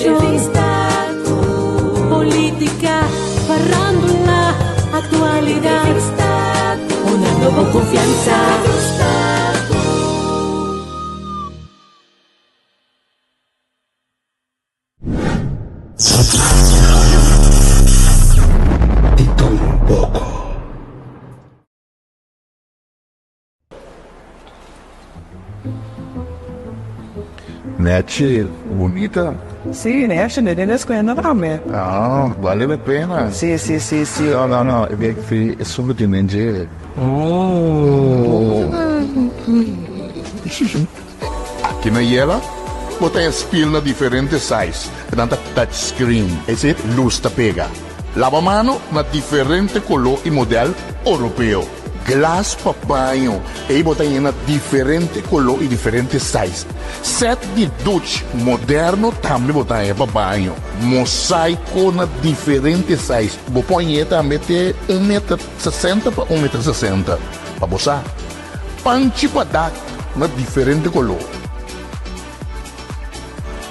Informacion, politica, farandula, actualidad. Una nueva confianza. Di todo un poco. Nechi, bunita. Sí, nechi, ne den escuela tambe. Ah, vale la pena. Sí, sí, sí, sí. No, no, no, e e solo di menje. Oh. Aki na Yela, bo ta e spiel na diferente size, nan ta touch screen, ese luz ta pega. Laba mano na diferente color y model Europeo. Glas pa baño, ey bo ta yena diferente color y diferente size. Set di douche moderno tambe bo ta haya pa baño. Mosaico na diferente size, bo por hañ'e tambe te un meter 60 pa un meter 60. Pa bo sa. Panchi pa dak na diferente color.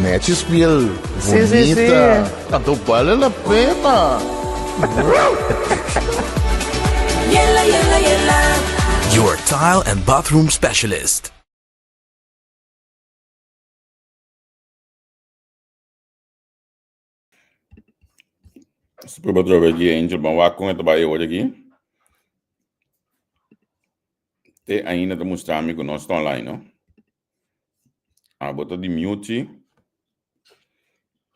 Nechi spiel Sí, sí, sí. bunita. Anto bale la pena. Yela, yela, yela. Your tile and bathroom specialist. Super atrobe aki Angel, ban wak kon e ta bai awor aki. Te ainda ta mustra mi ku nos ta online, no? Ah, bo ta di mute, si.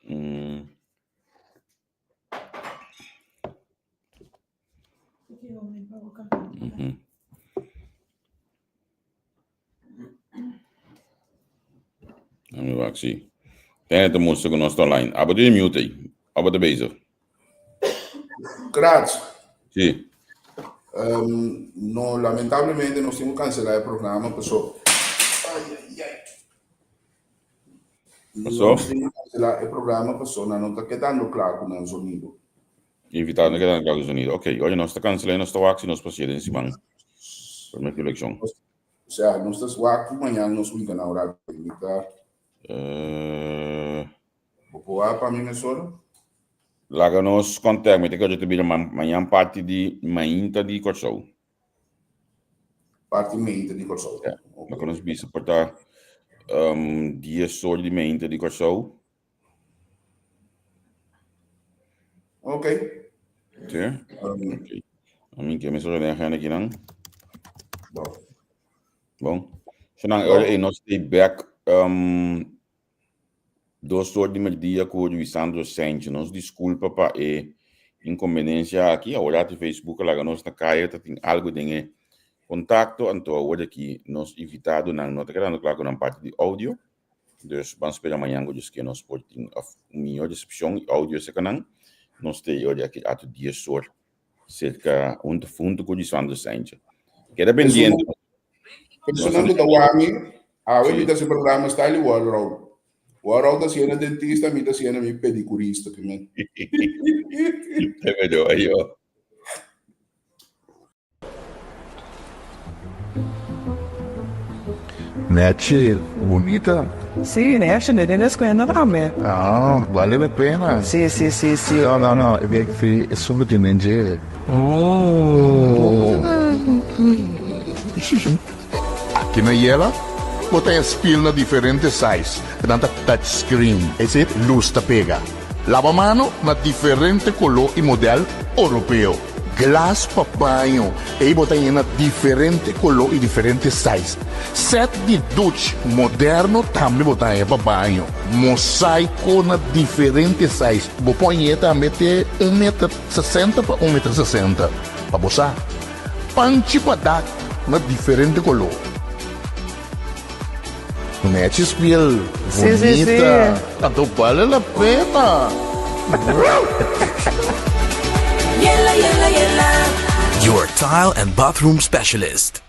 Mm. Mhm. Let me wak si. Ten ta mustra ku nos ta online. Abo di mute ei. Abo ta bezig. Krats. Si. Um, no, lamentablemente nos tin ku kanselá e programa paso. Ai, ai, ai. Paso? Nos tin ku kanselá e programa paso nan no ta kedando kla ku nan sonido. Invitado no kedando kla ku sonido. Ok, oye, nos ta kanselá i nos ta wak si nos por sier den siman. Promé ku elekshon. O sea, nos ta wak ku mañan nos winka na ora mi ta. Uh, Bo por wak pa mi mesora? Laga nos contact, mi ta kere ta bira mañan parti di mainta di Kòrsou. Parti mainta di Kòrsou. Ja, laga nos bisa por ta um, 10 or di mainta di Kòrsou. Ok. Sí? Um, Ok. A mi ke mesora den agenda aki nan. Bon. Bon. So nan, Bon. ora ei nos stay back um, 2 or di merdia ku Luisandro Sanchez. Nos disculpa pa e inconveniencia aki. Awor ati Facebook a laga nos na kaya ta tin algo den e contacto. Anto awor aki nos invitado nan no ta kedando kla ku nan parti di audio. Dus ban spera mañan ku Dios ke nos por tin of un mihor recepcion i audio seka nan. Nos te e ora aki atu 10 or cerca hunto hunto ku Luisandro Sanchez. Keda pendiente. Personan ku ta wak mi, awe mi ta hasi programa style Walrow. Walrow ta siendo dentista, mi ta siendo mi pedicurista. Primer. Te vedo ayo. Nechi, bunita. Sí, nechi, ne den escuela tambe. Ah, vale la pena. Sí, sí, sí, sí. No, no, no, e e solo di menje. Oh. Aki na Yela, bo ta e spiel na diferente size, nan ta touch screen, ese luz ta pega. Laba mano na diferente color y model Europeo. Glas pa baño, ey bo ta yena diferente color y diferente size. Set di douche moderno tambe bo ta haya pa baño. Mosaico na diferente size, bo por hañ'e tambe te un meter 60 pa un meter 60. Pa bo sa. Panchi pa dak na diferente color. Nechi spiel Sí, sí, sí. bunita. Anto bale la pena. Yela, yela, yela. Your tile and bathroom specialist.